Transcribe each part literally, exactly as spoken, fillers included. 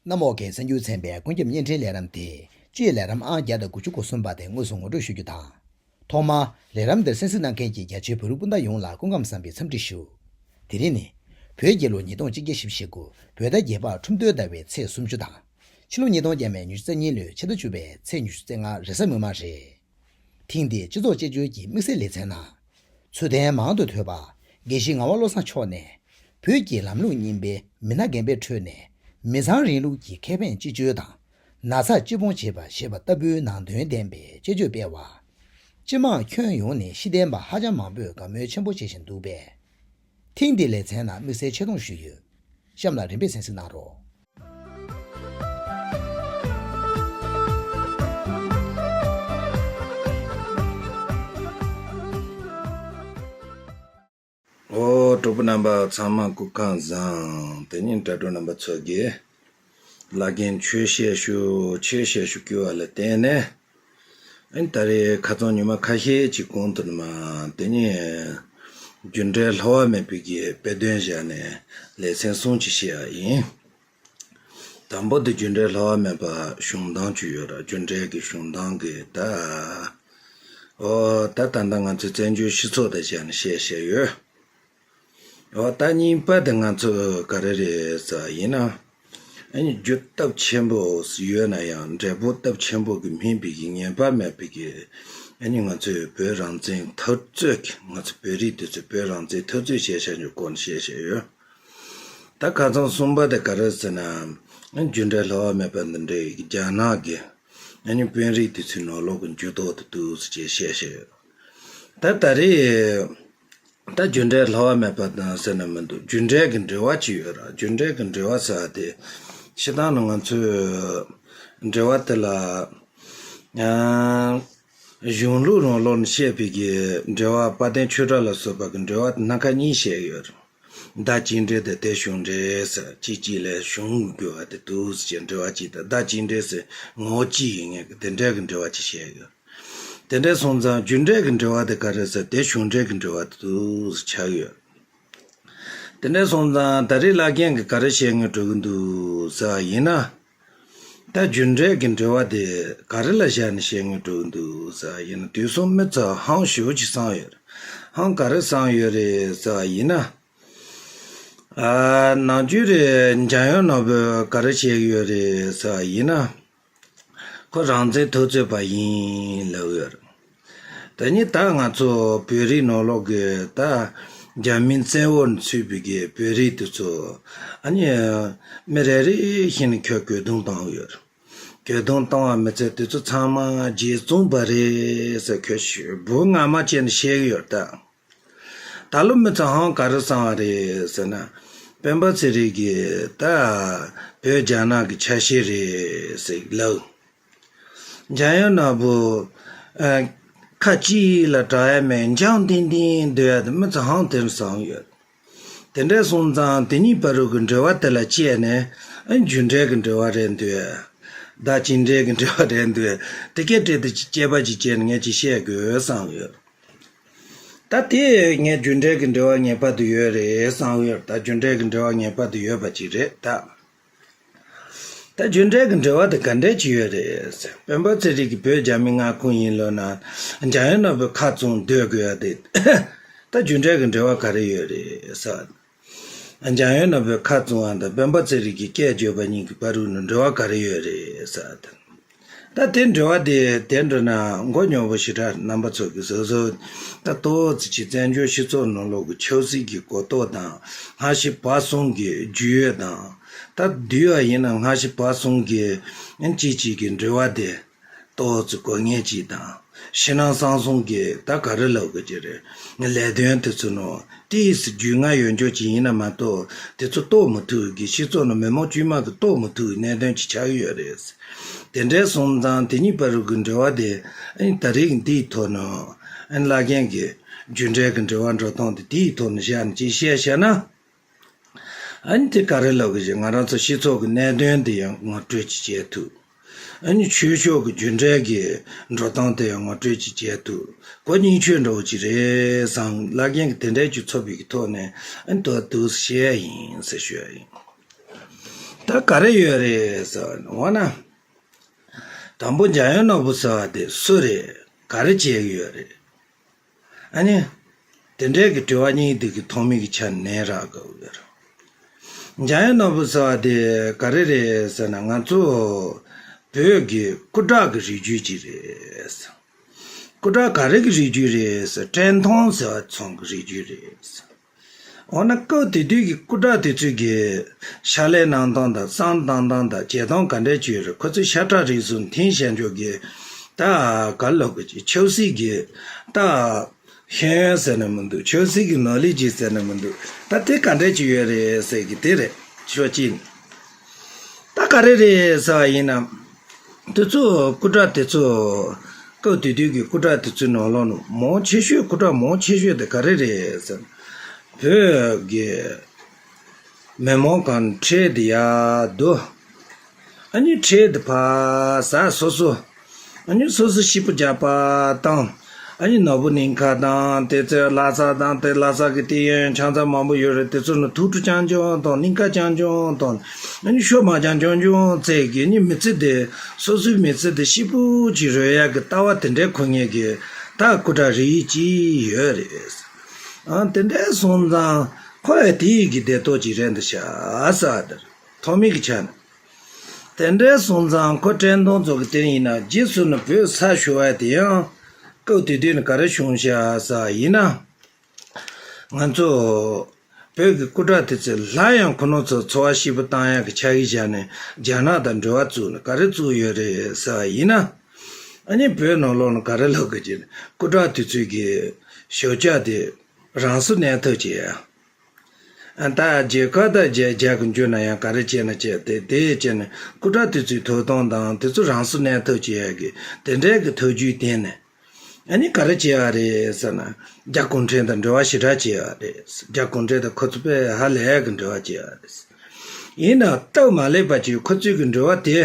གནམ་འོག་གི་གསར་འགྱུར་ཚན་པའི་ཀུན་ཁྱབ་བརྙན་འཕྲིན་ལས་རིམ་དེ་སྤྱིའི་ལས་རིམ་ཨང་བརྒྱ་དང་དགུ་བཅུ་གོ་གསུམ་པ་དེ་དངོས་སུ་ངོ་སྤྲོད་ཞུ་རྒྱུ་དང་། ཐོག་མར་ལས་རིམ་འདིར་གསན་གཟིགས་གནང་མཁན་གྱི་རྒྱ་ཆེའི་བོད་རིགས་སྤུན་ཟླ་ཡོངས་ལ་སྐུ་ཁམས་བཟང་པའི་འཚམས་འདྲི་ཞུ། དེ་རིང་ནི། བོད་རྒྱལ་ལོ་ཉིས་སྟོང་ཆིག་བརྒྱ་བཞི་བཅུ་ཞེ་དགུ་བོད་ཟླ་བརྒྱད་པ་ཁྲུམས་སྟོད་ཟླ་བའི་ཚེས་སུམ་ཅུ་དང་། ཕྱི་ལོ་ཉིས་སྟོང་བརྒྱ་མེད་ཉི་ཤུ་རྩ་གཉིས་ལོའི་ཕྱི་ཟླ་བཅུ་པའི་ཚེས་ཉི་ཤུ་རྩ་ལྔ་རེས་གཟའ་མིག་དམར་རེད། ཐེངས་འདིའི་སྤྱི་ཚོགས་དཔྱད་བརྗོད་ཀྱི་དམིགས་བསལ་ལེ་ཚན་ནང་། ཚུལ་ལྡན་མང་དུ་ཐོས་པ། དགེ་བཤེས་ངག་དབང་བློ་བཟང་མཆོག་ནས། བོད་ཀྱི་ལམ་ལུགས་རྙིང་པའི་མི་སྣ་རྒན་པའི་ཁྲོད་ནས། མི་ཚང་རིང་ལུགས་ཀྱི་ཁེ་ཕན་གཅིག་གཅོད་དང་། ན་ཚ་གཅིག་སྤོང་བྱེད་པ་ཞེས་པ་ལྟ་བུའི་ནང་དོན་ལྡན་པའི་དཔྱད་བརྗོད་སྤེལ་བ། སྤྱི་དམངས་ཁྱོན་ཡོངས་ནས་ཤེས་ལྡན་པ་ཧ་ཅང་མང་པོས་དགའ་མོས་ཆེན་པོ་བྱེད་བཞིན་འདུག་པས། ཐེངས་འདིའི་ལེ་ཚན་ནང་དམིགས་བསལ་ཆེ་མཐོང་ཞུས་ཡོད། གཤམ་ལ་རིམ་པས་གསན་གཟིགས་གནང་རོགས། ཨོ། གྲོགས་པོ་རྣམ་པ་ཚང་མ་སྐུ་ཁམས་བཟང་། དེ་ཉིན་དྲ་གྲོགས་རྣམ་པ་ཚོ་གིས་བླ་རྒན་ཆོས་བཤད་ཞུ་ཆོས་བཤད་ཞུ་སྐྱོ་བ་ལ་བརྟེན་ནས། ཨ་ནི་ད་རེས་ཁ་སང་ཉི་མ་ཁ་ཤས་ཅིག་གོང་དུ་ནི་མ་དེ་ནས་རྒྱུ་འབྲས་ལྷག་པ་མེད་པའི་གི་དཔེ་དོན་བཞག་ནས་ལེ་ཚན་གསུམ་ཅིག་བཤད་ཡ་ཡིན། དང་པོ་དེ་རྒྱུ་འབྲས་ལྷག་པ་མེད་པ་བྱུང་སྟངས་ཅིག་ཡོད་ར། རྒྱུ་འབྲས་ཀྱི་བྱུང་སྟངས་ཀྱི་ད། ཨོ་ད་ད་ལྟ་ང་ཚོའི་བཙན་བྱོལ་སྤྱི་ཚོགས་དང་བྱས་ནས་བཤད་བཤད་ཡོད། འོ་ད་གཉིས་པ་དེ་ང་ཚོ་ག་རེ་རེད་ཟེར་ཡིན་ན། ཨ་ནི་རྒྱུ་སྟོབས་ཆེན་པོ་ཡོད་ན་ཡང་འབྲས་བུ་སྟོབས་ཆེན་པོ་གི་སྨིན་པའི་གི་ངེས་པ་མེད་པའི་གི། ཨ་ནི་ང་ཚོའི་བོད་རང་བཙན་འཐབ་རྩོད་ཀྱི་ང་ཚོ་བོད་རིགས་དེ་ཚོའི་བོད་རང་བཙན་འཐབ་རྩོད་བྱེད་བྱ་རྒྱུ་སྐོར་ནས་བཤད་བཤད་ཡོད། ད་ཁ་སང་གསུམ་པ་དེ་ག་རེ་ཟེར་ན། ཨ་ནི་རྒྱུ་འབྲས་ལྷག་པ་མེད་པ་འདི་འདྲའི་རྒྱ་ནག་གི་ཨ་ནི་དཔོན་རིགས་དེ་ཚོའི་ནང་ལོགས་ཀྱི་འགྱུར་ལྡོག་དེ་འདུག་ཟེར་བྱས་བཤད་བཤད་ཡོད། ད་ད་རེས། ད་རྒྱུ་འབྲས་ལྷག་པ་མེད་པ་དང་ཟེར་ན་མི་འདུག་རྒྱུ་འབྲས་ཀྱི་འབྲེལ་བ་ཅིག་ཡོད་ར། རྒྱུ་འབྲས་ཀྱི་འབྲེལ་བ་ཟེར་བ་དེ་སྤྱིར་བཏང་ནི་ང་ཚོས་འབྲེལ་བ་དེ་ལ་ཨ་གཞུང་ལུགས་རང་ལོགས་ནས་བཤད་པའི་གི་འབྲེལ་བ། དཔལ་ལྡན་ཆོས་གྲགས་ལ་སོགས་པ་གི་འབྲེལ་བ་དེ་སྣ་ཁ་གཉིས་བཤད་ཡོད་ར། བརྡ་གཅིག་འབྲེལ་དང་དེ་བྱུང་འབྲེལ་ཟེར། གཅིག་གཅིག་ལས་བྱུང་དགོས་པ་དེ་འདུག་ཟེར་གྱི་འབྲེལ་བ་གཅིག་དང་། བརྡ་གཅིག་འབྲེལ་ཟེར་ངོ་བོ་གཅིག་ཡིན་ངེས་ཀྱི་དེ་འདྲ་གི་འབྲེལ་བ་གཅིག་བཤད་ཡོད། དེ་འདྲ་སོང་ཙང་རྒྱུ་འབྲས་ཀྱི་འབྲེལ་བ་དེ་ག་རེ་ཟེར། དེ་བྱུང་འབྲས་ཀྱི་འབྲེལ་བ་དེ་འདུག་ཆགས་ཡོད། དེ་འདྲ་སོང་ཙང་ད་རེས་བླ་རྒན་གྱིས་ག་རེ་བཤད་སྙིང་འདོད་ཀྱི་འདུག་ཟེར་བ་ཡིན་ན། ད་རྒྱུ་འབྲས་ཀྱི་འབྲེལ་བ་དེ་ག་རེ་ལ་བཞག་ནས་བཤད་སྙིང་འདོད་ཀྱི་འདུག་ཟེར་བ་ཡིན་ན། དུས་གསུམ་མི་ཚོ་ཧང་ཞེ་པོ་ཅིག་བསམ་ཡོད་རེད། ཧང་ག་རེ་བསམ་ཡོད་རེད་ཟེར་བ་ཡིན་ན། ཨ། ནམ་རྒྱུན་རེད་འཇམ་དབྱངས་ནོར་བུས་ག་རེ་བཤད་ཀྱི་ཡོད་རེད་ཟེར་བ་ཡིན་ན། ཁོ་རང་བཙན་འཐབ་རྩོད་པ་ཡིན་ལབ་ཡོད་རེད། དེ་ནས་ད་ང་ཚོ་བོད་རིགས་ནང་ལོགས་ཀྱི་ད་རྒྱ་མིའི་བཙན་འོག་ནས་ཚུད་པའི་གི་བོད་རིགས་དེ་ཚོ། ཨ་ནི་མི་རེ་རེ་བཞིན་ཁྱོད་གྱོད་དོན་བཏང་ཡོད་རེད། གྱོད་དོན་བཏང་བ་མི་ཚད་དེ་ཚོ་ཚང་མ་རྗེ་བཙུན་པ་རེད་ཟེར་ཁྱོད་ཞུ་འབུ་ངར་མ་བྱས་ནས་བཤད་ཀྱི་ཡོད་རེད་ད། ད་ལོ་མི་ཚོ་ཧང་ག་རེ་བསམ་བ་རེད་ཟེར་ན། སྤེན་པ་ཚེ་རིང་གིས་ད་བོད་རྒྱ་ནག་གི་ཆ་ཤས་རེད་ཟེར་ལབ། འཇམ་དབྱངས་ནོར་བུ་ཨ་ཁ་གཅིག་ལ་གྲགས་ཡ་མེད། འཇམ་ཐིང་ཐིང་སྡོད་ཡ་དེ་མི་ཚོ་ཧང་དེ་རུ་བསམ་ཡོད། དེ་འདྲ་སོང་ཙང་དེ་གཉིས་བར་དུ་གི་འབྲེལ་བ་དེ་ལ་དཔྱད་ནས། ཨ་རྒྱུ་འབྲས་ཀྱི་འབྲེལ་བ་རེད་འདུག་བརྡ་གཅིག་འབྲེལ་གྱི་འབྲེལ་བ་རེད་འདུག་དེ་སྐད་བྲིས་ཏེ་དཔྱད་པ་ཅིག་བྱས་ནས་ངས་ཅིག་བཤད་དགོས་བསམ་ཡོད། ད་དེ་ངས་རྒྱུ་འབྲས་ཀྱི་འབྲེལ་བ་ངེས་པར་དུ་ཡོད་རེད་བསམ་ཡོད། ད་རྒྱུ་འབྲས་ཀྱི་འབྲེལ་བ་ངེས་པར་དུ་ཡོད་པ་ཅིག་རེད་ད། ད་རྒྱུ་འབྲས་ཀྱི་འབྲེལ་བ་དེ་ག་འདྲས་ཅིག་ཡོད་རེད་ཟེར། སྤེན་པ་ཚེ་རིང་གིས་བོད་རྒྱ་མིའི་མངའ་ཁོངས་ཡིན་ལབ་ན། འཇམ་དབྱངས་ནོར་བུས་ཁ་བཙུམས་སྡོད་དགོས་ཡ་དེ། ད་རྒྱུ་འབྲས་ཀྱི་འབྲེལ་བ་ག་རེ་ཡོད་རེད་ཟེར། འཇམ་དབྱངས་ནོར་བུས་ཁ་བཙུམས་པ་དང་སྤེན་པ་ཚེ་རིང་གིས་སྐད་བརྗོད་པ་གཉིས་ཀྱི་བར་དུ་ནི་འབྲེལ་བ་ག་རེ་ཡོད་རེད་ཟེར། ད་དེ་འབྲེལ་བ་དེ་དེ་འདྲ་ན་མགོ་སྙོམས་པོ་ཞེ་དྲག་རྣམ་པ་ཚོ་གིས་བཟོ་བཟོ། ད་ཏོག་ཙི་ཅིག་བཙན་བྱོལ་སྤྱི་ཚོགས་ནང་ལོགས་ཀྱི་ཆབ་སྲིད་ཀྱི་གོ་རྟོགས་དང་། སྔ་ཕྱི་བར་གསུམ་གྱི་རྒྱུས་ཡོད་དང་། ད་བསྡུས་པ་ཡིན་ན་སྔ་ཕྱི་བར་གསུམ་གྱི་གཅིག་གཅིག་གི་འབྲེལ་བ་དེ་ཏོག་ཙི་གོ་ངེས་ཅིག་དང་། ཕྱི་ནང་གསང་གསུམ་གྱི་ད་ག་རེ་ལབ་དགོས་ཀྱི་རེད། ལས་དོན་དེ་ཚོ་ནང་ཏོག་ཙམ་རྒྱུས་མངའ་ཡོད་འཇོག་ཅིག་ཡིན་ན་མ་གཏོགས། དེ་ཚོ་རྟོགས་མི་ཐུབ་ཀྱི། སྤྱི་ཚོགས་ནང་མི་མང་དཀྱུས་མ་གིས་རྟོགས་མི་ཐུབ་ཀྱི་གནད་དོན་ཅིག་ཆགས་ཀྱི་ཡོད་རེད། དེ་འདྲ་སོང་ཙང་དེ་གཉིས་བར་དུ་གི་འབྲེལ་བ་དེ་ཨ་ནི་ད་རེས་འདིའི་ཐོག་ནས་ཨ་ནི་བླ་རྒན་གྱིས་རྒྱུ་འབྲས་ཀྱི་འབྲེལ་བ་འགྲོ་སྟངས་དེ་དེའི་ཐོག་ནས་བཞག་ནས་ཅིག་བཤད་བཤད་ན། ཨ་ནི་དེ་ག་རེ་ལབ་དགོས་ཀྱི། ང་རང་ཚོ་སྤྱི་ཚོགས་ཀྱི་གནད་དོན་དེ་ཡང་ངོ་སྤྲོད་ཅིག་བྱེད་ཐུབ། ཨ་ནི་ཆོས་ཕྱོགས་ཀྱི་རྒྱུ་འབྲས་ཀྱི་འགྲོ་སྟངས་དེ་ཡང་ངོ་སྤྲོད་ཅིག་བྱེད་ཐུབ། གོ་གཉིས་ཆོད་འདྲ་བོ་ཅིག་རེད་བསམ། བླ་རྒན་གྱིས་དེ་འདྲ་ཅིག་ཚོར་བའི་གི་ཐོག་ནས་ཨ་ནི་ད་དུང་བཤད་ཡ་ཡིན་ཟེར་ཞུ་ཡ་ཡིན། ད་ག་རེ་ཡོད་རེད་ཟེར་བ་ནི་འོ་ན། དང་པོ་འཇམ་དབྱངས་ནོར་བུ་ཟེར་བ་དེ་སུ་རེད། ག་རེ་བྱེད་ཀྱི་ཡོད་རེད། ཨ་ནི། དེ་འདྲའི་གི་དྲི་བ་གཉིས་དེ་གི་ཐོག་མའི་གི་ཆ་ནས་རག་དགོས་ཀྱི་རེད། འཇམ་དབྱངས་ནོར་བུ་ཟེར་བ་དེ་ག་རེ་རེད་ཟེར་ན་ང་ཚོ་བོད་ཀྱི་སྐུ་དྲག་གི་རིགས་རྒྱུད་ཅིག་རེད། སྐུ་དྲག་ག་རེ་གི་རིགས་རྒྱུད་རེད་ཟེར། བཀྲས་མཐོང་ཟེར་བ་ཚོ་གི་རིགས་རྒྱུད་རེད། འོ་ན་སྐབས་དེ་དུས་ཀྱི་སྐུ་དྲག་དེ་ཚོས་ཀྱི་ཕྱག་ལས་གནང་སྟངས་དང་བསམ་བློ་བཏང་སྟངས་དང་བྱེད་སྟངས་ག་འདྲས་ཅིག་ཡོད་རེད། ཁོ་ཚོས་ཤ་ཁྲག་རིགས་སུ་འཐེན་བྱས་འཇོག་གི་ད་ག་ལབ་དགོས་ཀྱི་ཆབ་སྲིད་ཀྱི་ད་ཤེས་ཡོན་ཟེར་ན་མི་འདུག་ཆབ་སྲིད་ཀྱི་ནོར་ལས་ཅིག་ཟེར་ན་མི་འདུག་ད་དེ་ག་འདྲས་ཅིག་ཡོད་རེད་ཟེར་གི་དེ་རེད། ཕྱོགས་གཅིག་ནས་ད་ག་རེ་རེད་ཟེར་བ་ཡིན་ན། དེ་ཚོ་སྐུ་དྲག་དེ་ཚོ་སྐབས་དེ་དུས་ཀྱི་སྐུ་དྲག་དེ་ཚོའི་ནང་ལོགས་ནས་མང་ཆེ་ཤོས་སྐུ་དྲག་མང་ཆེ་ཤོས་དེ་ག་རེ་རེད་ཟེར་ན། བོད་ཀྱི་མི་མང་གང་ཁྲལ་དེ་ཡར་བསྡུ། ཨ་ནི་ཁྲལ་དེ་ཕར་ཟ། སོ་སོ་ཨ་ནི་སོ་སོ་ཤི་པོ་རྒྱག་པ་དང་། ཨ་ནི་ནོར་བུ་གླིང་ཁ་དང་དེ་ཚོའི་གླ་ས་དང་དེ་གླ་ས་གི་དེ་ཡན་ཆང་ས་མང་པོ་ཡོད་རེད། དེ་ཚོ་ནི་ཐུགས་སྤྲོ་རྐྱང་རྐྱང་དང་གླིང་ཁ་རྐྱང་རྐྱང་དང་ཨ་ནི་ཤོ་མ་རྐྱང་རྐྱང་རྐྱང་བཙལ་གི་ཨ་ནི་མི་ཚེ་དེ་སོ་སོའི་མི་ཚེ་དེ་ཤི་པོ་ཅིག་རོལ་ཡག་གི་ལྟ་བ་དེ་འདྲའི་ཁོ་ངེད་ཀྱི་ད་སྐུ་དྲག་རིགས་ཅིག་ཡོད་རེད། ཨ་དེ་འདྲའི་སོང་ཙང་ཁོ་ཡ་དེ་ཡི་གི་བདེ་ཏོག་ཅིག་རེད་འདུག་ཤག་ཟེར་བ་དེ་རེད། ཐོག་མའི་གི་ཆ་ནས། དེ་འདྲའི་སོང་ཙང་ཁོ་བཀྲས་མཐོང་ཚོ་གི་དེ་ཡིན་ན་རྗེས་སུ་ནི་བོད་ས་ཞུ་བ་དེ་ཡང་སྐབས་དེ་དུས་ནི་ག་རེ་བྱུང་ཤག་ཟེར་བ་ཡིན་ན། ང་ཚོ་བོད་ཀྱི་སྐུ་དྲག་དེ་ཚོས་སླར་ཡང་ཁོ་ནོ་ཚོ་འཚོ་བ་སྐྱིད་པོ་བཏང་ཡག་གི་ཆ་གི་བཞག་ནས་རྒྱ་ནག་དང་འབྲེལ་བ་བཙུགས་ནས་ག་རེ་བཙུགས་ཡོད་རེད་ཟེར་བ་ཡིན་ན། ཨ་ནི་བོད་ནང་ལོགས་ནས་ག་རེ་ལབ་དགོས་ཀྱི་སྐུ་དྲག་དེ་ཚོས་ཀྱི་ཞོགས་ཇ་དེ་རང་སོ་གནས་ཐབས་བྱས་ཡ། ད་རྒྱལ་ཁབ་དང་རྒྱལ་རྒྱལ་གི་འཇུ་ན་ཡང་ག་རེ་བྱས་ན་བྱས་དེ་དེ་བྱས་ནས་སྐུ་དྲག་དེ་ཚོའི་ཐོབ་ཐང་དང་དེ་ཚོ་རང་སོ་གནས་ཐབས་བྱེད་ཡག་གི་དེ་འདྲའི་གི་ཐབས་ཇུས་བསྟན་ནས་ཨ་ནི་ག་རེ་བྱས་པ་རེད་ཟེར་ན་རྒྱ་གུང་ཁྲན་དང་འབྲེལ་བ་ཞེ་དྲག་བྱས་པ་རེད། རྒྱ་གུང་ཁྲན་དང་ཁོ་ཚོ་དཔེ་ཧ་ལས་གི་འབྲེལ་བ་བྱས་པ་རེད། ཡིན་ནའང་སྟབས་མ་ལེགས་པ་ཅིག་ཁོ་ཚོའི་གི་འབྲེལ་བ་དེ་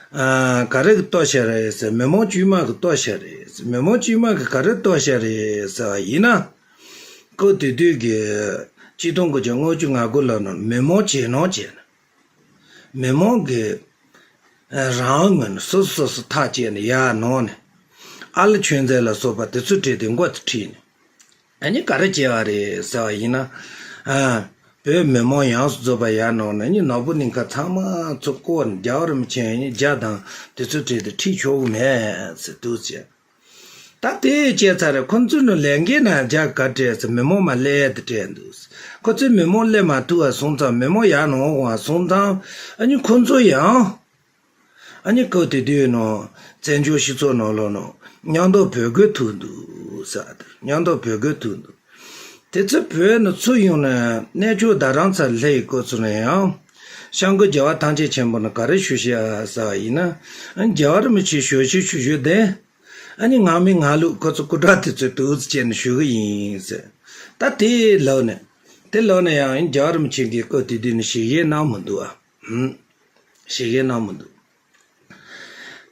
ཨ་ག་རེ་གི་གཏོར་བཤིག་རེད་ཟེར། མི་མང་དཀྱུས་མ་གི་གཏོར་བཤིག་རེད་ཟེར། མི་མང་དཀྱུས་མ་གི་ག་རེ་གཏོར་བཤིག་རེད་ཟེར་བ་ཡིན་ན། སྐབས་དེ་དུས་ཀྱི་ཆིག་སྟོང་དགུ་བརྒྱ་ལྔ་བཅུ་ང་དགུ་ལོ་ནང་མི་མང་ཇེ་ནང་ཇེ་ནང་། མི་མང་གི་རང་ངོས་ནས་སོ་སོ་སོ་སོ་ཐག་བཅད་ནས་ཡར་ནང་ནས་ཨ་ལ་ཆོས་མཛད་ལ་སོགས་པ་དེ་ཚོ་བྲིས་ཏེ་མགོ་ཚོ་ཁྲིད་ནས་ཨ་ནི་ག་རེ་བྱས་པ་རེད་ཟེར་བ་ཡིན་ན། ཨ་བོད་མི་མང་ཡོངས་སུ་རྫོགས་པ་ཡར་ནང་ནས་ཨ་ནི་ནོར་བུ་གླིང་ཁ་ཚང་མ་ཚོ་བསྐོར་ནས་རྒྱལ་བ་རིན་པོ་ཆེ་ཨ་ནི་རྒྱ་དང་དེ་ཚོ་བྲིས་ཏེ་ཁྲིད་ཆོག་གི་མེད་ཟེར་འདུག་ཟེར། ད་དེ་བྱས་ཚར་རེད། ཁོ་ཚོས་ནི་ལས་འགན་ན་རྒྱ་གར་སྤྲད་ཟེར་མི་མང་མ་སླེབས་དེ་སྤྲད་འདུག་ཁོ་ཚོས་མི་མང་སླེབས་མ་ཐུབ་པ་སོང་ཙང་མི་མང་ཡར་ནང་འོང་བ་སོང་ཙང་ཨ་ནི་ཁོ་ཚོ་ཡང་ཨ་ནི་སྐབས་དེ་དུས་ནང་བཙན་བྱོལ་སྤྱི་ཚོགས་ནང་ལོགས་ནང་མཉམ་དུ་བོད་སྒར་ཐུག་འདུག་ཟེར། མཉམ་དུ་བོད་སྒར་ཐུག་འདུག་དེ་ཚོ་བོད་ནས་ཚུར་ཡོང་ནས་གནས་མཆོག་རྡ་རམ་ས་ལ་སླེབས་ཡི་སྐབས་སུ་ནས་ཡང་། སྐྱབས་མགོན་རྒྱལ་བ་ཐམས་ཅད་མཁྱེན་པ་ནས་ག་རེ་ཞུ་ཤག་ཟེར་བ་ཡིན་ན། རྒྱལ་བ་རིན་པོ་ཆེ་ཞབས་ཕྱི་ཞུ་རྒྱུ་དེ། ཨ་ནི་ང་མི་ང་ལུག་ཁོ་ཚོ་སྐུ་དྲག་དེ་ཚོས་འདུག་སེ་བྱས་ནས་ཞུ་གི་ཡིན་ཟེར། ད་དེ་ལབ་ནས། དེ་ལབ་ནས་ཡང་རྒྱལ་བ་རིན་པོ་ཆེ་གིས་སྐབས་དེ་དུས་ནས་ཞལ་བཞེས་གནང་མི་འདུག་ཨ། ཧུམ། ཞལ་བཞེས་གནང་མི་འདུག་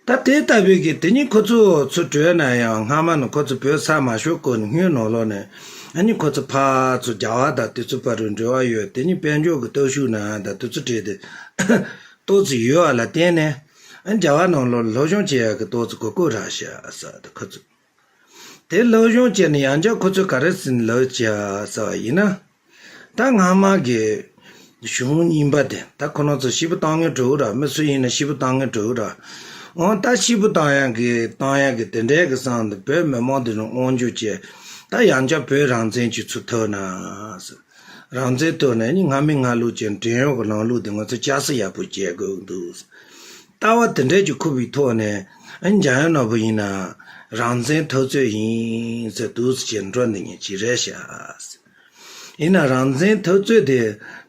ད་དེ་ལྟ་བུའི་གི་དེ་ཉིད་ཁོ་ཚོ་ཚུར་བྲོས་ན་ཡང་སྔ་མ་ནས་ཁོ་ཚོ་བོད་ས་མ་ཤོར་གོང་ནས་སྔོན་ནང་ལོགས་ནས་ཨ་ནི་ཁོ་ཚོ་ཕར་ཚུར་རྒྱ་གར་དང་དེ་ཚོ་བར་དུ་འབྲེལ་བ་ཡོད། དེ་ཉིད་དཔལ་འབྱོར་གྱི་སྟོབས་ཤུགས་ནང་དང་དེ་ཚོ་འབྲེལ་ཏེ་ཏོག་ཙམ་ཡོད་པ་ལ་བརྟེན་ནས་ཨ་རྒྱ་གར་ནང་ལོགས་སློབ་སྦྱོང་བྱེད་ཡག་གི་ཏོག་ཙམ་གོ་སྐབས་རག་ཤག་ཟེར་ཏེ་ཁོ་ཚོ། དེ་སློབ་སྦྱོང་བྱས་ནས་ཡང་བསྐྱར་ཁོ་ཚོས་ག་རེ་ཟེར་ནས་ལབ་བྱས་ཟེར་བ་ཡིན་ན། ད་སྔ་མ་གི་གཞུང་རྙིང་པ་དེ་ད་ཁོ་རང་ཚོ་སྐྱིད་པོ་བཏང་མཁན་འགྲོ་གི་ར། མི་སུ་ཡིན་ན་སྐྱིད་པོ་བཏང་མཁན་འགྲོ་གི་ར། འོ་ད་སྐྱིད་པོ་བཏང་ཡག་གི་བཏང་ཡག་གི་དེ་འདྲའི་གི་བསམ་དུ་བོད་མི་མང་དེ་ཚོ་དབང་སྒྱུར་བྱས། ད་ཡང་བསྐྱར་བོད་རང་བཙན་གྱི་ཚུར་ཐོབ་ན་ཟེར། རང་བཙན་ཐོབ་ནས་ནི་སྔ་མི་སྔ་ལུགས་ཀྱི་བྲན་གཡོག་གི་ལམ་ལུགས་དེ་ང་ཚོ་བསྐྱར་གསོ་ཡག་པོ་བྱེད་དགོས་ཀྱི་འདུག་ལྟ་བ་དེ་འདྲས་ཀྱི་འཁུར་བའི་ཐོག་ནས་ཨ་ནི་འཇམ་དབྱངས་ནོར་བུ་ཡིན་ན་རང་བཙན་འཐབ་རྩོད་ཡིན་ཟེར་འདུག་སེ་བྱས་འགྲོ་འདི་ཉིད་ཅིག་རེད་ཤག་ཡིན་ན་རང་བཙན་འཐབ་རྩོད་དེ་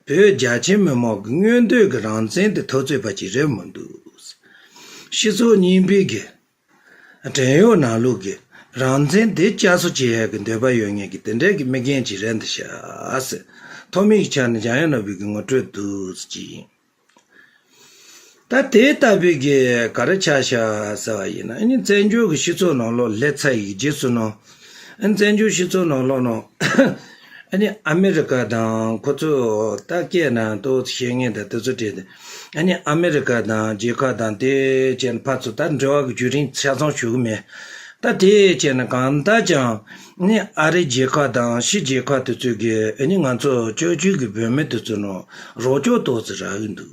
བོད་རྒྱ་ཆེ་མི་མང་གི་མངོན་འདོད་ཀྱི་རང་བཙན་དེ་འཐབ་རྩོད་པ་ཅིག་རེད་མི་འདུག་སྤྱི་ཚོགས་རྙིང་པའི་གི་བྲན་གཡོག་ནང་ལུགས་ཀྱི་རང་བཙན་དེ་བསྐྱར་གསོ་བྱེད་ཡག་གི་འདོད་པ་ཡོད་མཁན་གྱི་དེ་འདྲའི་གི་མི་རྒན་ཅིག་རེད་འདི་ཤག་ཟེར། ཐོག་མའི་ཆ་ནས་འཇམ་དབྱངས་ནོར་བུ་གི་ངོ་སྤྲོད་འདུག་སེ་ཅིག་ཡིན། ད་དེ་ལྟ་བུའི་གི་ག་རེ་ཆགས་ཤག་ཟེར་བ་ཡིན་ན་ཨ་ནི་བཙན་བྱོལ་གི་སྤྱི་ཚོགས་ནང་ལོགས་སླེབས་ཚར་ཡི་རྗེས་སུ་ནང་ཨ་ནི་བཙན་བྱོལ་སྤྱི་ཚོགས་ནང་ལོགས་ནང་ ཨ་ནི་ཨ་མི་རི་ཀ་དང་ཁོ་ཚོ་ད་སྐད་ནང་ཏོག་ཙམ་བཤད་མཁན་དང་དེ་ཚོ་བྲིས་ཏེ། ཨ་ནི་ཨ་མི་རི་ཀ་དང་རྒྱལ་ཁབ་དང་དེ་བྱས་ནས་ཕར་ཚུར་ད་འབྲེལ་བ་གི་བརྒྱུད་རིམ་ཆ་ཚང་ཞུ་གི་མེད། ད་དེ་བྱས་ནས་གང་ལྟར་ཀྱང་ནི་ཨ་རི་རྒྱལ་ཁབ་དང་ཕྱི་རྒྱལ་ཁབ་དེ་ཚོ་གིས་ཨ་ནི་ང་ཚོ་བཙན་བྱོལ་གྱི་བོད་མི་དེ་ཚོ་ནང་རོགས་སྐྱོར་ཏོག་ཙམ་རག་གི་འདུག།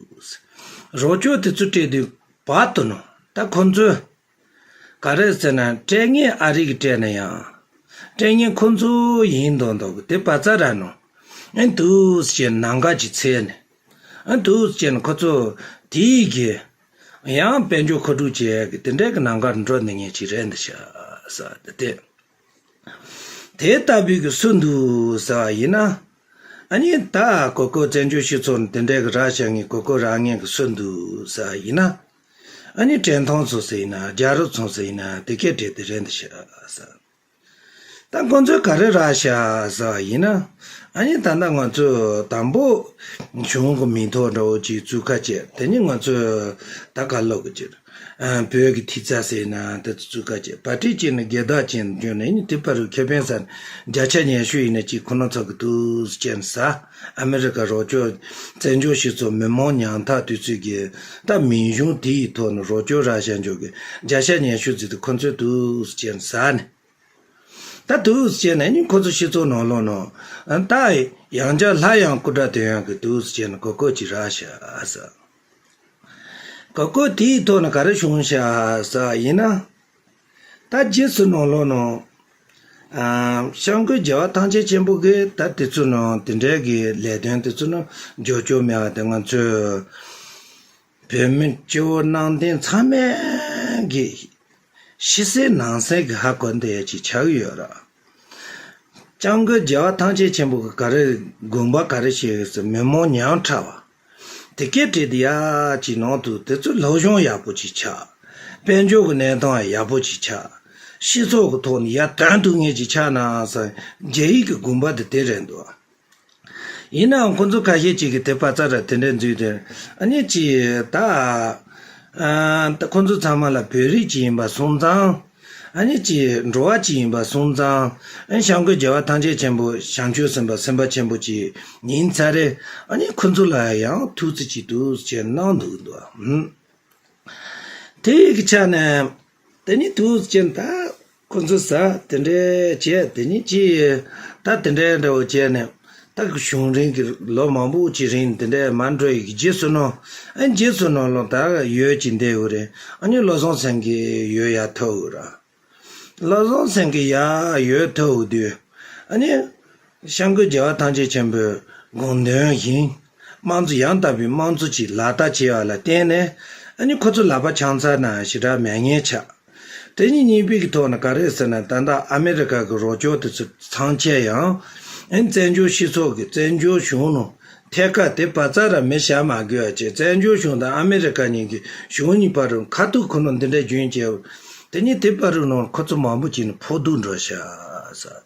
རོགས་སྐྱོར་དེ་ཚོ་སྤྲད་དུས་བར་དུ་ནང་ད་ཁོ་ཚོས་ག་རེ་ཟེར་ན། སྤྲད་མཁན་ཨ་རི་གིས་སྤྲད་ན་ཡང་། སྤྲད་མཁན་ཁོ་ཚོ་ཡིན་མདོག་མདོག་གི་དེ་བ་ཙ་ར་ནང་ཨ་འདུག་སེ་ནང་འགལ་གྱི་ཚད་ནས། ཨ་འདུག་སེ་ཁོ་ཚོ་དེའི་གི་ཡང་དཔལ་འབྱོར་མཁོ་སྒྲུབ་བྱེད་ཡག་གི་དེ་འདྲའི་གི་ནང་འགལ་འགྲོ་ནི་ངེས་ཅིག་རེད་འདི་ཤ་ཟ་དེ་དེ། དེ་ལྟ་བུའི་གི་སུ་འདུག་ཟེར་བ་ཡིན་ན། ཨ་ནི་ད་གོ་སྐབས་བཙན་བྱོལ་སྤྱི་ཚོགས་ནས་དེ་འདྲའི་གི་རག་བཞག་མཁན་གོ་སྐབས་རག་མཁན་གི་སུ་འདུག་ཟེར་བ་ཡིན་ན། ཨ་ནི་བཀྲས་མཐོང་ཚོ་ཟེར་ཡིན་ན། རྒྱལ་རབས་ཚོ་ཟེར་ཡིན་ན། དེ་སྐད་བྲིས་ཏེ་རེད་འདི་ཤ་ཟ། ད་ཁོང་ཚོས་ག་རེ་རག་ཤག་ཟེར་བ་ཡིན་ན། ཨ་ནི་ད་ལྟ་ང་ཚོས་དང་པོ་གཞུང་གི་མིང་ཐོ་འདྲ་བོ་ཅིག་བཙུགས་ཁ་བྱས། དེ་ནི་ང་ཚོས་ད་ག་ལབ་དགོས་ཀྱི་རེད། ཨ། བོད་ཀྱི་ཐིག་རྩ་ཟེར་ན་དེ་ཚོ་བཙུགས་ཁ་བྱས། པར་སྐྲུན་བྱས་ནས་སྒེར་བདག་བྱས་ནས་བསྐྱོན་ནས་ནི་དེ་བར་དུ་ཁེ་ཕན་ཟ་ནས་བརྒྱ་ཆ་ཉི་ཤུ་ཡིན་ན་ཅིག་ཁོ་ན་ཚོ་གི་འདུག་སེ་བྱས་ནས་ཟ། ཨ་མི་རི་ཀ་རོགས་སྐྱོར་བཙན་བྱོལ་སྤྱི་ཚོགས་མི་མང་ཉམ་ཐག་དུས་ཚོད་ཀྱི་ད་མིང་གཞུང་དེ་ཡི་ཐོག་ནས་རོགས་སྐྱོར་རག་བཞག་འཇོག་གི་བརྒྱ་ཆ་ཉི་ཤུ་ཙམ་དེ་ཁོ་ཚོས་འདུག་སེ་བྱས་ནས་ཟ་ནས། ད་འདུག་སེ་བྱས་ནས་ནི་ཁོ་ཚོ་སྤྱི་ཚོགས་ནང་ལོགས་ནང་ད་ཡང་བསྐྱར་སླར་ཡང་སྐུ་དགྲ་ཐོན་ཡག་གི་འདུག་སེ་བྱས་ནས་གོ་སྐབས་ཅིག་རག་ཤག་ཟེར། གོ་སྐབས་དེའི་ཐོག་ནས་ག་རེ་བྱུང་ཤག་ཟེར་བ་ཡིན་ན། ད་རྗེས་སུ་ནང་ལོགས་ནང་། ཨ། སྐྱབས་མགོན་རྒྱལ་བ་ཐམས་ཅད་མཁྱེན་པ་གིས་ད་དེ་ཚོ་ནང་དེ་འདྲའི་གི་ལས་དོན་དེ་ཚོ་ནང་འཇོག་ཆོག་མེད་པ་དེ་ང་ཚོས་བོད་མི་སྤྱི་བོ་གནམ་བསྟན་ཚང་མས་གི་ཕྱི་གསལ་ནང་གསལ་གི་ཧ་གོ་བསྡད་ཡ་ཅིག་ཆགས་ཡོད་ར། སྐྱབས་མགོན་རྒྱལ་བ་ཐམས་ཅད་མཁྱེན་པ་གི་ག་རེ་དགོངས་པ་ག་རེ་བཞེས་ཟེར། མི་མང་ཉམ་ཕྲ་བ་དེ་སྐད་བྲིས་ཏེ་ཡ་ཅིག་ནང་དུ་དེ་ཚོ་སློབ་སྦྱོང་ཡག་པོ་ཅིག་ཆགས། དཔལ་འབྱོར་གི་གནས་སྟངས་ཡག་པོ་ཅིག་ཆགས། སྤྱི་ཚོགས་གི་ཐོག་ནས་ཡར་ཐོན་ཐུབ་མཁན་ཅིག་ཆགས་ན་ཟེར་རྒྱ་ཡིག་གི་དགོངས་པ་དེ་དེ་རེད་འདུག། ཡིན་ནའང་ཁོ་ཚོ་ཁ་ཤས་ཅིག་གིས་དེ་པ་ཙ་ར་དེ་འདྲ་འཛུལ་ཏེ། ཨ་ནི་ཅིག་ད། ཨ། ད་ཁོ་ཚོ་ཚང་མ་ལ་བོད་རིགས་ཅིག་ཡིན་པ་སོང་ཙང་། ཨ་ནི་ཅིག་འགྲོ་བ་ཅིག་ཡིན་པ་སོང་ཙང་། ཨ་ནི་སྐྱབས་མགོན་རྒྱལ་བ་ཐམས་ཅད་མཁྱེན་པ་བྱང་ཆུབ་སེམས་དཔའ་སེམས་དཔའ་ཆེན་པོ་ཅིག་ཡིན་ཚར་རེད། ཨ་ནི་ཁོ་ཚོ་ལ་ཡང་ཐུགས་རྗེ་ཆེ་འདུག་ཅེས་གནང་འདུག་འདུག། ཨ། དེ་ཡི་གི་ཆ་ནས། དེ་ནི་དུས་ཅན་ད་ཁོ་ཚོ་ཟ་དེ་འདྲའི་བྱས། དེ་ནི་ཅི་ད་དེ་འདྲའི་འདྲ་བོ་བྱས་ནས། ད་གཞུང་རིང་གི་ལོ་མང་པོ་ཅིག་རིང་དེ་འདྲའི་མ་འགྲོ་ཡི་གི་རྗེས་སུ་ནོ། ཨ། རྗེས་སུ་ནོ་ལོ་ད་ཡོད་ཅིག་འདེད་འོ་རེད། ཨ་ནི་བློ་བཟང་སེང་གེ་ཡོད་ཡ་ཐོ་འོ་ར། བློ་བཟང་སེང་གེ་ཡ་ཡོད་ཐོ་འོ་དུས། ཨ་ནི། སྐྱབས་མགོན་རྒྱལ་བ་ཐམས་ཅད་མཁྱེན་པའི་དགོངས་དོན་བཞིན། དམངས་གཙོ་ཡང་དག་པའི་དམངས་གཙོ་ཅིག་ལག་བསྟར་བྱས་པ་ལ་བརྟེན་ནས། ཨ་ནི་ཁོ་ཚོ་ལག་པ་འཆང་ཚར་ན་ཞེ་དྲག་མེད་མཁན་ཆགས། དེ་ནི་གཉིས་པའི་གི་ཐོག་ནས་ག་རེ་ཟེར་ན། ད་ལྟ་ཨ་མི་རི་ཀ་གི་རོགས་སྐྱོར་དེ་ཚོ་ཚང་ཆད་ཡང་། ཨ་ནི་བཙན་བྱོལ་སྤྱི་ཚོགས་ཀྱི་བཙན་བྱོལ་གཞུང་ནང་ཐད་ཀར་དེ་བ་ཙ་ར་མི་བཞག་མ་དགོས་པ་བྱས། བཙན་བྱོལ་གཞུང་དང་ཨ་མི་རི་ཀ་གཉིས་ཀྱི་གཞུང་གཉིས་བར་དུ་ཁ་ཐུག་ཁོ་ན་འདི་འདྲ་རྒྱུན་བཅད། དེ་ནི་དེ་བར་དུ་ནང་ཁོ་ཚོ་མང་པོ་ཅིག་ནི་ཕོག་ཐུག་འགྲོ་ཤག་ཟེར།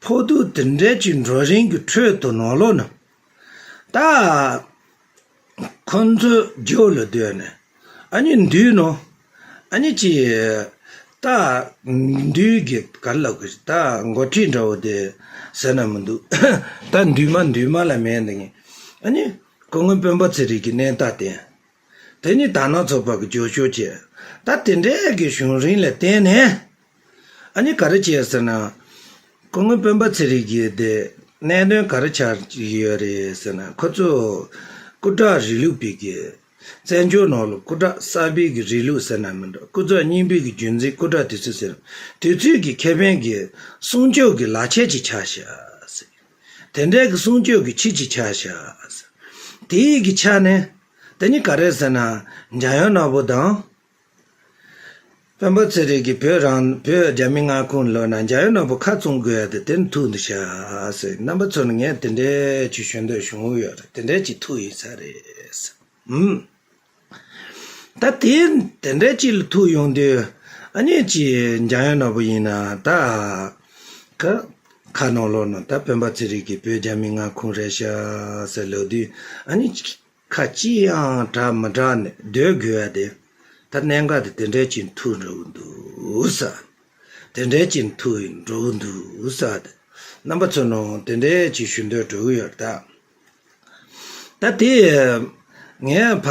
ཕོག་ཐུག་དེ་འདྲ་ཅིག་འགྲོ་རིང་གི་ཁྲོད་དུ་ནང་ལོགས་ན། ད་ཁོ་ཚོ་རྒྱུགས་ལ་སྡོད་ནས། ཨ་ནི་འདུས་ནོ། ཨ་ནི་ཅི། ད་འདུས་ཀྱི་ག་རེ་ལབ་དགོས། ད་འགོ་ཁྲིད་འདྲ་བོ་དེ་ཟེར་ན་མི་འདུག། ད་འདུས་མ་འདུས་མ་ལ་མེད་འདི་ངས། ཨ་ནི་སྐུ་ངོ་སྤེན་པ་ཚེ་རིང་གི་གནས་སྟངས་བསྟན། དེ་ནི་དར་ནག་ཚོགས་པ་གི་རྒྱབ་སྐྱོར་བྱས། ད་དེ་འདྲའི་གི་གཞུང་རིང་ལ་བརྟེན་ནས། ཨ་ནི་ག་རེ་བྱས་ཟེར་ན། སྐུ་ངོ་སྤེན་པ་ཚེ་རིང་གི་དེ་གནད་དོན་ག་རེ་ཆགས་ཡོད་རེད་ཟེར་ན། ཁོ་ཚོ་སྐུ་དྲག་རིང་ལུགས་པའི་གི། བཙན་བྱོལ་ནང་ལ་སྐུ་དྲག་གསར་པའི་གི་རིང་ལུགས་ཟེར་ན་མི་འགྲོ། སྐུ་དྲག་རྙིང་པའི་གི་རྒྱུན་འཛིན་སྐུ་དྲག་དེ་ཚོ་ཟེར། དེ་ཚོའི་གི་ཁེ་ཕན་གི་སྲུང་སྐྱོབ་གི་ལག་ཁྱེར་ཅིག་ཆགས་ཤག་ཟེར། དེ་འདྲའི་གི་སྲུང་སྐྱོབ་གི་ཆེད་ཅིག་ཆགས་ཤག་ཟེར། དེའི་གི་ཆ་ནས། དེ་ནི་ག་རེ་ཟེར་ན། འཇམ་དབྱངས་ནོར་བུ་དང་། སྤེན་པ་ཚེ་རིང་གིས་བོད་རང་བོད་རྒྱ་མི་མངའ་ཁོངས་ལོག་ན་འཇམ་དབྱངས་ནོར་བུ་ཁ་བཙུམ་དགོས་ཡ་དེ་དེ་ནི་ཐུག་འདུག་ཤག་ཟེར། རྣམ་པ་ཚོ་ནི་ངས་དེ་འདྲའི་ཅིག་ཞུ་འདོད་བྱུང་ཡོད་རེད། དེ་འདྲའི་ཅིག་ཐུག་ཡོད་ས་རེད་ཟེར། ཨུམ། ད་དེ་དེ་འདྲའི་ཅིག་ལ་ཐུག་ཡོང་དུས། ཨ་ནི་ཅིག་འཇམ་དབྱངས་ནོར་བུ་ཡིན་ན་ད། ཁ་ཁ་ནང་ལོགས་ན་ད་སྤེན་པ་ཚེ་རིང་གིས་བོད་རྒྱ་མི་མངའ་ཁོངས་རེད་ཤག་ཟེར་ལབ་དུས། ཨ་ནི་ཁ་ཅི་ཡང་གྲག་མི་གྲག་ནས་སྡོད་དགོས་ཡ་དེ། ད་གནད་འགག་དེ་དེ་འདྲའི་ཅིག་ཐུག་འགྲོ་གི་འདུག་ཟེར། དེ་འདྲའི་ཅིག་ཐུག་འགྲོ་གི་འདུག་ཟེར་ཏེ། རྣམ་པ་ཚོ་ནང་དེ་འདྲའི་ཅིག་ཞུ་འདོད་འགྲོ་གི་ཡོད་རེད་ད། ད་དེ་ངས་ཕ་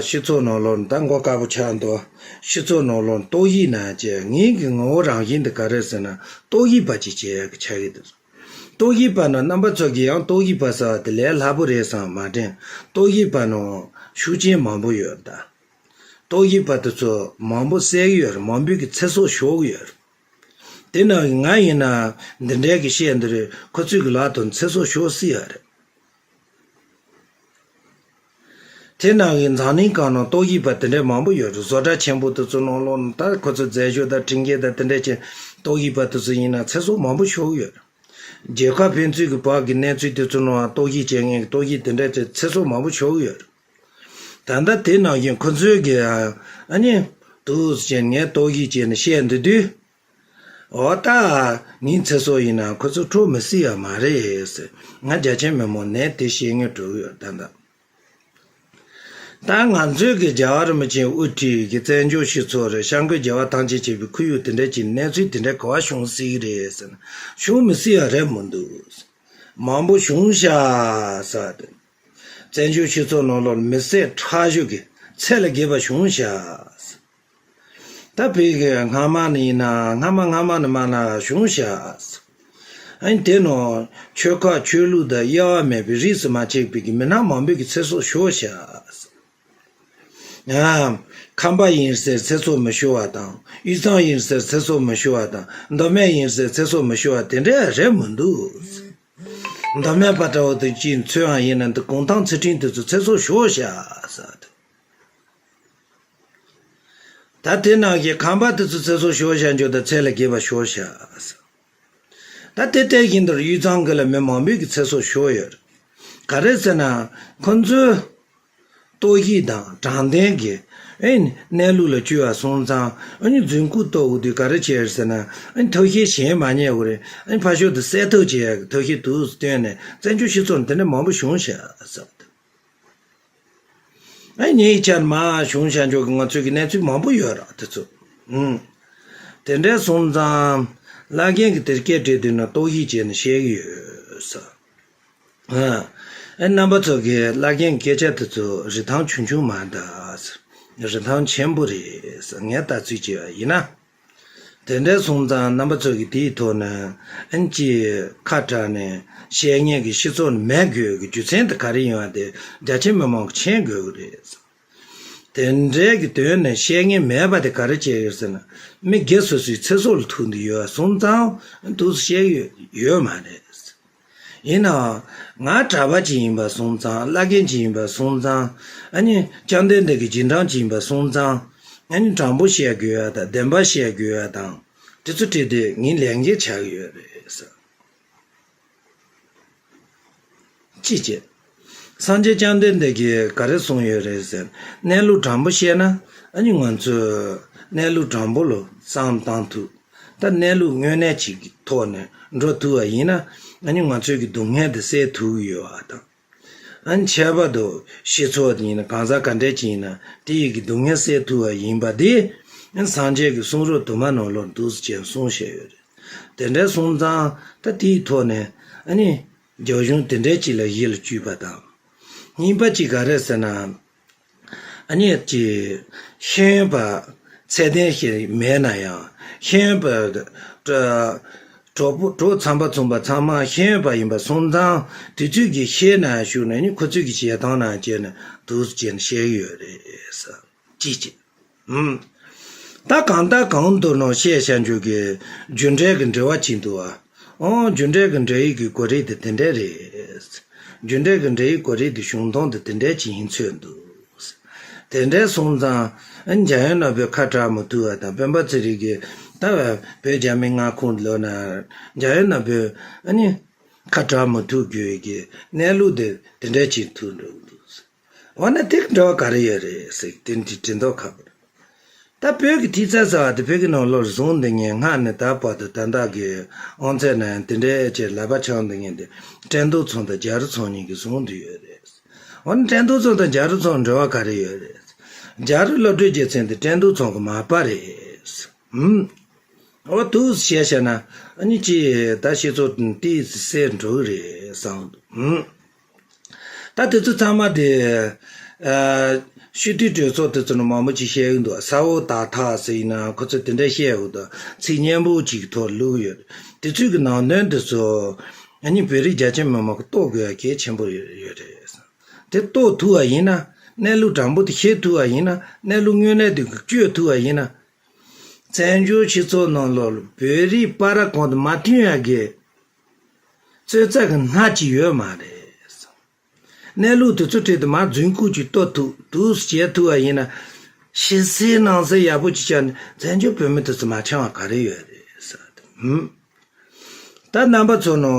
སྤྱི་ཚོགས་ནང་ལོགས་ད་མགོ་དཀར་པོ་ཆགས་འདུག་སྤྱི་ཚོགས་ནང་ལོགས་ཏོག་དབྱིབས་ན་ཅེས་ངེད་ཀྱི་ངོ་བོ་རང་བཞིན་དེ་ག་རེད་ཟེར་ན་ཏོག་དབྱིབས་པ་ཅིག་བྱས་ཀྱི་ཆགས་ཀྱི་འདུག་ཏོག་དབྱིབས་པ་ནི་རྣམ་པ་ཚོ་གིས་ཡང་ཏོག་དབྱིབས་པ་ཟེར་བ་དེ་ལས་སླ་པོ་རེད་བསམ་མ་དྲན། ཏོག་དབྱིབས་པ་ནང་ཤུགས་རྐྱེན་མང་པོ་ཡོད་རེད་ད། ཏོག་དབྱིབས་པ་དེ་ཚོ་མང་པོ་བསད་ཀྱི་ཡོད་རེད། མང་པོ་གི་ཚེ་སྲོག་ཤོར་གྱི་ཡོད་རེད། དེ་ནང་ང་ཡིན་ན་འདི་འདྲའི་གི་བཤད་འདི་རེད། ཁོ་ཚོས་གི་ལག་ཏུ་ཚེ་སྲོག་ཤོར་སྲིད་ཡ་རེད། དེ་ནང་གི་འཛམ་གླིང་སྒང་ནང་ཏོག་དབྱིབས་པ་དེ་འདྲའི་མང་པོ་ཡོད་རེད། བཟོ་གྲྭ་ཆེན་པོ་དེ་ཚོ་ནང་ལོགས་ནང་ད་ཁོ་ཚོ་རྫས་སྦྱོར་དང་འཕྲིན་སྐྱེལ་དང་དེ་འདྲའི་ཆེད་ཏོག་དབྱིབས་པ་དེ་ཚོ་ཡིན་ན་ཚེ་སྲོག་མང་པོ་ཤོར་གི་ཡོད་རེད། རྒྱལ་ཁབ་ཕན་ཚུན་གྱི་བར་གྱི་གནས་ཚུལ་དེ་ཚོ་ནང་ཏོག་དབྱིབས་བྱས་ངན་གྱི་ཏོག་དབྱིབས་དེ་འདྲ་དེ་ཚེ་སྲོག་མང་པོ་ཤོར་གི་ཡོད་རེད། ད་ལྟ་དེ་ནང་བཞིན་ཁོ་ཚོས་ཀྱི་ཨ་ནི་འདུག་ཟེར་ངས་ཏོག་དབྱིབས་བྱས་ནས་བཤད་འདི་དུས། འོ་ད་ངའི་ཚེ་སྲོག་ཡིན་ན་ཁོ་ཚོ་འཕྲོག་མི་སྲིད་ཡ་མ་རེད་ཟེར། ང་རྒྱ་ཆེན་མི་མང་ནས་དེ་བཤད་ངེས་འགྲོ་གི་ཡོད་ད་ལྟ། ད་ང་ཚོའི་གི་རྒྱལ་བ་རིན་པོ་ཆེ་དབུ་ཁྲིད་ཀྱི་བཙན་བྱོལ་སྤྱི་ཚོགས་རེད། སྐྱབས་མགོན་རྒྱལ་བ་ཐམས་ཅད་མཁྱེན་པའི་ཁོར་ཡུག་དེ་འདྲ་ཅིག་གནས་ཚུལ་དེ་འདྲ་ག་བ་བྱུང་སྲིད་ཀྱི་རེད་ཟེར་ན་བྱུང་མི་སྲིད་ཡ་རེད་མི་འདུག་མང་པོ་བྱུང་ཤག་ཟེར་བ་དེ། བཙན་བྱོལ་སྤྱི་ཚོགས་ནང་ལོགས་མི་བསད་ཁྲག་ཞུགས་ཀྱི་ཚད་ལས་བརྒལ་བ་བྱུང་ཤག་ད་བོད་ཀྱི་སྔ་མ་ནས་ཡིན་ན་སྔ་མ་སྔ་མ་ནས་མ་ན་བྱུང་ཤག་ཨ་ནི་དེ་ནང་ཆོལ་ཁ་ཆོས་ལུགས་དང་དབྱེ་བ་མེད་པའི་རིས་སུ་མ་ཆད་པའི་གི་མི་སྣ་མང་པོའི་གི་ཚེ་སྲོག་ཤོར་ཤག་ཨ་ཁམས་པ་ཡིན་ཟེར་ཚེ་སྲོག་མི་ཤོར་བ་དང་། དབུས་གཙང་ཡིན་ཟེར་ཚེ་སྲོག་མི་ཤོར་བ་དང་། མདོ་སྨད་ཡིན་ཟེར་ཚེ་སྲོག་མི་ཤོར་བ་དེ་འདྲ་རེད་མི་འདུག་མདོ་སྨད་པ་འདྲ་བོ་དེ་གཅིག་མཚོན་ཡང་ཡིན་ན་འདི་གུང་ཐང་ཚུལ་ཁྲིམས་དེ་ཚོ་ཚེ་སྲོག་ཤོར་ཤག་ཟེར། ད་དེ་ནང་གི་ཁམས་པ་དེ་ཚོ་ཚེ་སྲོག་ཤོར་བཞག་འཇོག་དང་ཚད་ལས་བརྒལ་བ་ཤོར་བཞག་ད་དེ་ལྟ་བཞིན་དུ་དབུས་གཙང་གི་ལ་མི་མང་པོའི་གི་ཚེ་སྲོག་ཤོར་ཡོད་རེད། ག་རེ་ཟེར་ན་ཁོ་ཚོས་ལྟོ་གོས་དང་དྲང་བདེན་གྱི་ཨེ་གནས་ལུགས་ལ་བཅོལ་བ་སོང་ཙང་ཨ་ནི་རྫུན་རྐུ་གཏོང་དགོས་དུས་ག་རེ་བྱས་རེད་ཟེར་ན་ཨ་ནི་ཐབས་ཤེས་གཞན་མ་རྙེད་དགོས་རེད། ཨ་ནི་ཕར་ཕྱོགས་དུ་གསལ་ཐབས་བྱེད་ཡག་གི་ཐབས་ཤེས་དུས་སུ་བཏོན་ནས་བཙན་བྱོལ་སྤྱི་ཚོགས་ནང་དེ་འདྲ་མང་པོ་བྱུང་ཤག་ཟེར་བ་དང་། ཨ་ངའི་ཆར་མ་བྱུང་བྱ་འཇོག་གི་ང་ཚོའི་གི་གནས་ཚུལ་མང་པོ་ཡོད་ར་དེ་ཚོ། ཨུམ། དེ་འདྲའི་སོང་ཙང་བླ་རྒན་གྱི་དེར་སྐད་བྲིས་དུས་ན་ལྟོ་གོས་བྱས་ནས་བཤད་ཀྱི་ཡོད་ས། ཨ་ཨེ་རྣམ་པ་ཚོ་གིས་བླ་རྒན་སྐད་ཆ་དེ་ཚོ་རིན་ཐང་ཆུང་ཆུང་མ་གདའ། རིན་ཐང་ཆེན་པོ་རེད་ས་ངས་ལྟ་ཚུལ་བྱས་པ་ཡིན་ན། དེ་འདྲ་སོང་ཙང་རྣམ་པ་ཚོ་གིས་དེའི་ཐོག་ནས་ཨན་ཅི་ཁ་གྲགས་ནས་བཤད་མཁན་གྱི་སྤྱི་ཚོགས་ནས་མེད་དགོས་ཀྱི་རྒྱུ་མཚན་དེ་ག་རེ་ཡིན་པ་དེ་རྒྱ་ཆེ་མི་མང་གིས་མཁྱེན་དགོས་ཀྱི་རེད། དེ་འདྲའི་གི་དོན་ནས་བཤད་མཁན་མེད་པ་དེ་ག་རེ་བྱས་ཡོད་ཟེར་ན་མི་སྒེར་སོ་སོའི་ཚེ་སྲོག་ལ་ཐུག་འདི་ཡོད་སོང་ཙང་འདུག་སེ་བཤད་ཡོད་ཡོད་མ་རེད། ཡིན་ནའང་ང་གྲྭ་པ་ཅིག་ཡིན་པ་སོང་ཙང་བླ་རྒན་ཅིག་ཡིན་པ་སོང་ཙང་ཨ་ནི་བཅོམ་ལྡན་འདས་ཀྱི་རྗེས་འབྲང་ཅིག་ཡིན་པ་སོང་ཙང་ཨ་ནི་དྲང་པོ་བཤད་དགོས་ཡ་དང་བདེན་པ་བཤད་དགོས་ཡ་དང་དེ་ཚོ་བྲིས་ཏེ་ངའི་ལས་འགན་ཆགས་ཀྱི་ཡོད་རེད་ཟེར། ཅི་བྱེད། སངས་རྒྱས་བཅོམ་ལྡན་འདས་ཀྱིས་ག་རེ་གསུངས་ཡོད་རེད་ཟེར། གནས་ལུགས་དྲང་པོ་བཤད་ན་ཨ་ནི་ང་ཚོས་གནས་ལུགས་དྲང་པོ་ལ་བསམ་བཏང་ཐུབ། ད་གནས་ལུགས་དངོས་གནས་ཅིག་གི་ཐོག་ནས་འགྲོ་ཐུབ་པ་ཡིན་ན་ཨ་ནི་ང་ཚོའི་གི་སྡུག་བསྔལ་དེ་སེལ་ཐུབ་ཀྱི་ཡོད་པ་དང་། ཨ་ནི་ཁྱད་པར་དུ་སྤྱི་ཚོགས་དེ་ཡིན་ན་གང་ཟག་ག་འདྲས་ཅིག་ཡིན་ན་དེ་ཡི་གི་སྡུག་བསྔལ་སེལ་ཐུབ་པ་ཡིན་པ་དེ་ཨ་ནི་སངས་རྒྱས་ཀྱི་གསུང་རབ་དུ་མ་ནང་ལོགས་འདུག་སེ་བྱས་གསུངས་བཞག་ཡོད་རེད། དེ་འདྲ་སོང་ཙང་ད་དེའི་ཐོག་ནས་ཨ་ནི་རྒྱ་གཞུང་དེ་འདྲ་ཅིག་ལ་ཡིད་ལ་བཅུག་པ་དང་། གཉིས་པ་ཅིག་ག་རེ་ཟེར་ན། ཨ་ནི་ཅིག་ཤེས་ཡོན་པ་ཚད་ལྡན་ཞིག་མེད་ན་ཡང་ཤེས་ཡོན་པ་གྲོགས་པོ་གྲོགས་ཚངས་པ་མཚུངས་པ་ཚང་མ་ཤེས་ཡོན་པ་ཡིན་པ་སོང་ཙང་དེ་ཚོས་ཀྱི་ཤེས་ན་ཞུགས་ནས་ནི་ཁོ་ཚོས་ཀྱི་བྱེད་སྟངས་ན་བྱས་ནས་འདུག་སེ་བྱས་ནས་བཤད་ཀྱི་ཡོད་རེད་ཟེར་ཅིག་ཅིག་ཨུམ། ད་གང་ལྟར་གང་ལྟར་ནང་བཤད་བྱ་འཇུག་གི་རྒྱུ་འབྲས་ཀྱི་འབྲེལ་བ་ཅིག་འདུག་ཨ། ཨོ་རྒྱུ་འབྲས་ཀྱི་འབྲེལ་ཡོད་ཀྱི་གོ་རིམ་དེ་དེ་འདྲས་རེད། རྒྱུ་འབྲས་ཀྱི་འབྲེལ་ཡོད་གོ་རིམ་དེ་བྱུང་སྟངས་དེ་དེ་འདྲས་ཅིག་ཡིན་ཚོད་འདུག་དེ་འདྲས་སོང་ཙང་འཇམ་དབྱངས་ནོར་བུས་ཁ་གྲག་མི་ཐུབ་པ་དང་སྤེན་པ་ཚེ་རིང་གིས་ད་བོད་རྒྱ་མི་མངའ་ཁོངས་ལོ་ན་འཇམ་དབྱངས་ནོར་བུས་ཨ་ནི་ཁ་གྲག་མི་ཐུབ་རྒྱུ་ཡི་གི་གནས་ལུགས་དེ་དེ་འདྲས་ཅིག་ཐུག་འགྲོ་གི་འདུག་འོ་ན་དེ་གི་འབྲེལ་བ་ག་རེ་ཡོད་རེད་ཟེར་དེ་འདྲའི་དྲི་མདོག་ཁ་པོ་རེད། ད་བོད་ཀྱི་ཐིག་རྩ་ཟེར་བ་དེ་བོད་ཀྱི་ནང་ལོགས་བཟུང་འདི་ངས་སྔ་ནས་ད་བར་དུ་ད་ལྟ་གི་དབང་ཚད་ནང་དེ་འདྲའི་ཅིག་ལག་པ་འཆང་འདི་ངས་འདི་ཁྲེང་ཏུའུ་ཚང་དང་རྒྱ་རི་ཚང་གཉིས་ཀྱིས་བཟུང་འདི་ཡོད་རེད། འོ་ན་ཁྲེང་ཏུའུ་ཚང་དང་རྒྱ་རི་ཚང་འབྲེལ་བ་ག་རེ་ཡོད་རེད། རྒྱ་རི་སློབ་གྲྭའི་སྒྱུ་རྩལ་འདི་ཁྲེང་ཏུའུ་ཚང་གི་མ་པ་རེད། ཧུམ། འོ་འདུག་བྱས་བྱས་ན་ཨ་ནི་ཅི་ད་སྤྱི་ཚོགས་ཏིས་སེ་འགྲོ་གི་རེད་བསམ་འདུག་ད་དེ་ཚོ་ཚང་མ་དེ་ཨ་སྤྱི་འཐུས་གྲོས་ཚོགས་དེ་ཚོ་ནས་མང་པོ་ཅིག་བཤད་གི་འདུག་ས་འོག་དར་ཐག་ཟེར་ཡིན་ན་ཁོ་ཚོས་དེ་འདྲ་བཤད་ཡོད་འདུག་ཚིག་སྙན་པོ་ཅིག་གི་ཐོག་བླུགས་ཡོད། དེ་ཚོའི་གི་ནང་དོན་དེ་ཚོ་ཨ་ནི་བོད་རིགས་རྒྱ་ཆེ་མི་མང་གི་རྟོགས་དགོས་ཡ་གལ་ཆེན་པོ་ཡོད་རེད། དེ་རྟོགས་ཐུབ་པ་ཡིན་ན་གནས་ལུགས་དྲང་པོ་དེ་ཤེས་ཐུབ་པ་ཡིན་ན་གནས་ལུགས་དངོས་གནས་དེ་གི་བཅོས་ཐུབ་པ་ཡིན་ན། བཙན་བྱོལ་སྤྱི་ཚོགས་ནང་ལོགས་ལ་བོད་རིགས་བར་གོང་དུ་མ་མཐུན་ཡ་གི་རྩོད་རྩ་གི་སྣ་གཅིག་ཡོད་མ་རེད། གནས་ལུགས་དེ་ཚོ་ཁྲིད་དུ་མ་རྫུན་རྐུ་གཅིག་གཏོར་ཐུབ་འདུག་བྱེད་ཐུབ་པ་ཡིན་ན། ཕྱི་གསལ་ནང་གསལ་ཡག་པོ་ཅིག་བྱས་ནས་བཙན་བྱོལ་བོད་མི་དེ་ཚོ་མ་འཆམ་པ་ག་རེ་ཡོད་རེད་ཟེར་བ་དེ། ཧུམ། ད་རྣམ་པ་ཚོ་ནོ།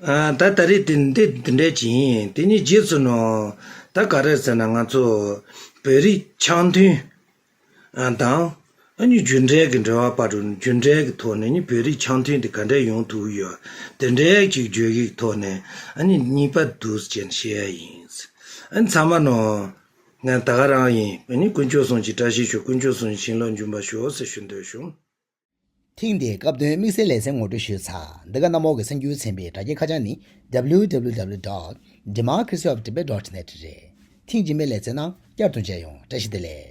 ཨ་ད་ད་རེས་དེ་འདི་འདི་འདྲས་ཅིག་ཡིན། དེ་ནས་རྗེས་སུ་ནོ། ད་ག་རེ་ཟེར་ན་ང་ཚོ་བོད་རིགས་འཆམ་མཐུན་དང་། ཨ་ནི་རྒྱུ་འབྲས་ཀྱི་འབྲེལ་བ་སྤར་འགྲོ་ནས་རྒྱུ་འབྲས་ཀྱི་ཐོག་ནས་ནི་བོད་རིགས་འཆམ་མཐུན་དེ་ག་འདྲས་ཡོང་ཐུབ་ཀྱི་ཡོད། དེ་འདྲས་ཅིག་བརྗོད་ཀྱི་ཐོག་ནས་ཨ་ནི་གཉིས་པ་འདུག་ཅེས་བཤད་ཡ་ཡིན། ཨ་ནི་ཚང་མ་ནོ། ང་ད་ག་རང་ཡིན། ཨ་ནི་དཀོན་མཆོག་གསུམ་གྱིས་བཀྲ་ཤིས་ཤོག་དཀོན་མཆོག་གསུམ་གྱིས་བྱིན་རླབས་འབྱུང་བར་ཤོག་ཟེར་ཞུ་འདོད་བྱུང་། ཐེངས་འདིའི་སྐབས་དོན་དམིགས་བསལ་ལེ་ཚན་ངོ་སྤྲོད་ཞུས་ཚར། འདི་ག་གནམ་འོག་གི་གསར་འགྱུར་ཚན་པའི་དྲ་རྒྱའི་ཁ་བྱང་ནི་www dot democracy of tibet dot net རེད། ཐེངས་རྗེས་མའི་ལེ་ཚན་ནང་བསྐྱར་དུ་མཇལ་ཡོང་། བཀྲ་ཤིས་བདེ་ལེགས།